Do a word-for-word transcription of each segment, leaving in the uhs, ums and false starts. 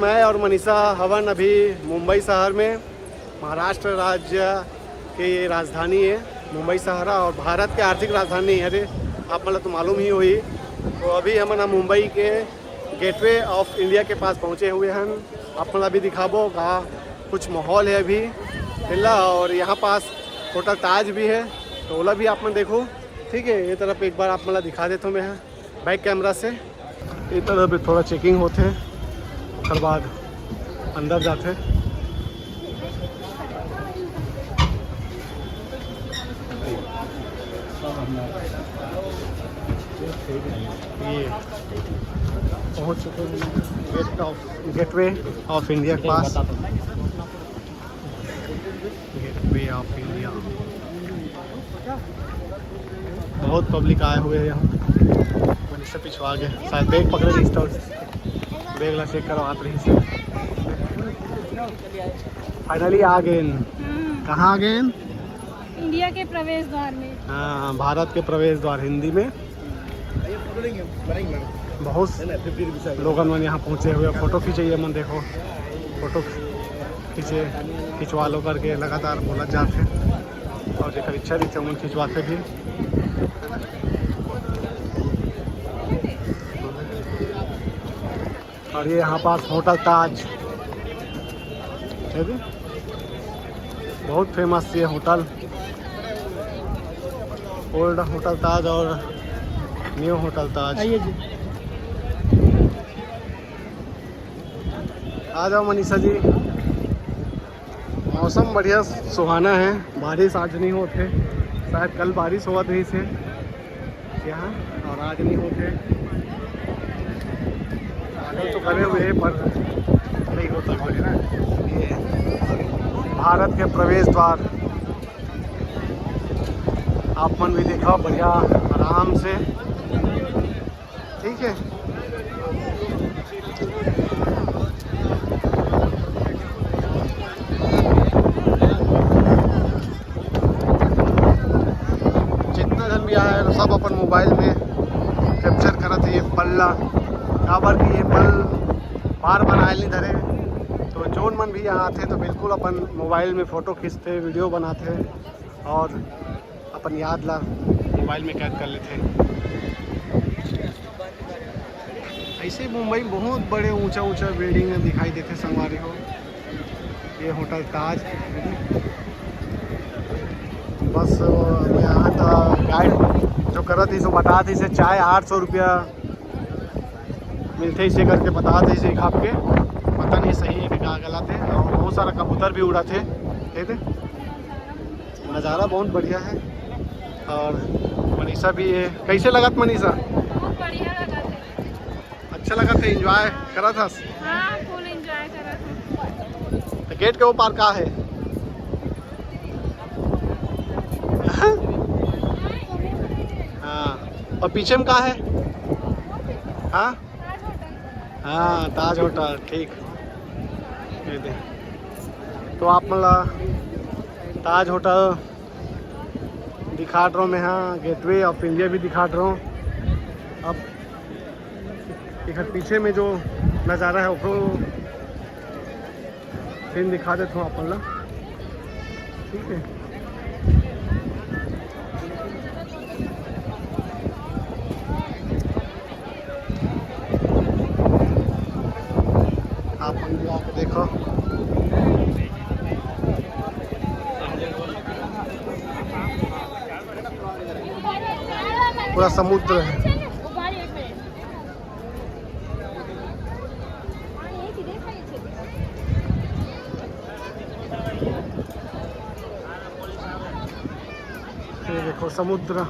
मैं और मनीषा हवन अभी मुंबई शहर में। महाराष्ट्र राज्य के ये राजधानी है मुंबई शहर, और भारत के आर्थिक राजधानी है रे, आप मतलब तो मालूम ही होही। तो अभी हमन ह मुंबई के गेटवे ऑफ इंडिया के पास पहुँचे हुए हैं। आप मतलब अभी दिखाबो का कुछ माहौल है अभी, मिला। और यहाँ पास होटल ताज भी है, तो ओला भी आप मन देखो। ठीक है, ये तरफ एक बार आप मतलब दिखा देता हूँ मैं बैक कैमरा से। ये तरफ भी थोड़ा चेकिंग होते, ओकर बाद अंदर जाते। ये पहुंच चुके हैं gate of, gateway of India के पास। Gateway of India. बहुत पब्लिक आए हुए हैं यहाँ। मनीषा पिछवा गए, शायद बैग पकड़े रही, स्टॉल बैग ला चेक करवात रही से। फाइनली आ गए। कहाँ आ गए? इंडिया के प्रवेश द्वार में। हाँ, भारत के प्रवेश द्वार हिंदी में। बहुत लोगन मन यहाँ पहुँचे हुए, फोटो खींचे मन, देखो फोटो खींचे, खिंचवा लो करके लगातार बोलत जात हे। और जेकर इच्छा रहिथे ओमन खिंचवाथे भी। और ये यहाँ पास होटल ताज, है भी बहुत फेमस ये होटल, ओल्ड होटल ताज और न्यू होटल ताज। आइए जी। आ जाओ मनीषा जी। मौसम बढ़िया सुहाना है, बारिश आज नहीं होत हे, शायद कल बारिश होवत रहिस हे यहाँ, और आज नहीं होत हे। बादल तो करे हुए हैं, पर नहीं होता कोई ना। ये भारत के प्रवेश द्वार आप मन भी देखो बढ़िया आराम से। ठीक है। जितना जन भी आया है, सब अपन मोबाइल में कैप्चर करत हे ये पल ला, काबर कि ये पल बार बार आयल नहीं धरे। तो जोन मन भी यहाँ आथे तो बिल्कुल अपन मोबाइल में फोटो खींचथे, वीडियो बनाथे और अपन याद ला मोबाइल में कैद कर लेथे। ऐसे मुंबई में बहुत बड़े ऊंचा ऊंचा बिल्डिंग दिखाई देथे संगवारी हो। ये होटल ताज, बस वो यहाँ का गाइड जो करत हे, सो बतात हे, इसे चाय आठ सौ रुपया मिलथे, इसे करके बतात हे, इसे खप के पता नहीं सही है कि का गलत है। और बहुत सारा कबूतर भी उड़त हे, ठीक है। नज़ारा बहुत बढ़िया है। और मनीषा भी है। कैसे लगत मनीषा? बहुत बढ़िया लगत हे। अच्छा लगत हे, एंजॉय करत हस? हाँ, फुल एंजॉय करत हूँ। तो गेट के वो पार का है? हाँ, और पीछे में का है? हाँ, हाँ, ताज होटल, ठीक। ये दे। तो आप मन ला ताज होटल दिखात रहो मैं, हाँ, गेटवे ऑफ इंडिया भी दिखात रहो। अब एकर पीछे में जो नज़ारा है, ओकरो सीन दिखा देता हूँ आप मन ला। ठीक है, आप मन भी आके देखो, पूरा समुद्र है। ये देखो समुद्र,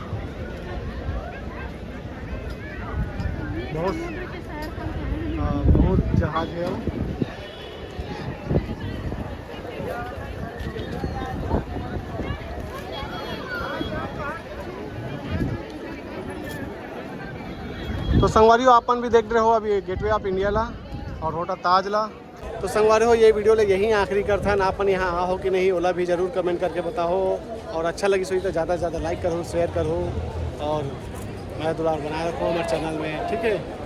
बहुत, हाँ, बहुत जहाज है वो। तो संगवारी हो, आप मन भी देख रहे हो अभी गेटवे ऑफ इंडिया ला और होटल ताज ला। तो संगवारी हो, ये वीडियो ला यहीं आखिरी करथन। आप मन यहाँ आ हो कि नहीं, ओला भी जरूर कमेंट करके बताओ, और अच्छा लगिस होही तो ज़्यादा से ज़्यादा लाइक करो, शेयर करो, और मया दुलार बनाए रखो हमारे चैनल में, ठीक है।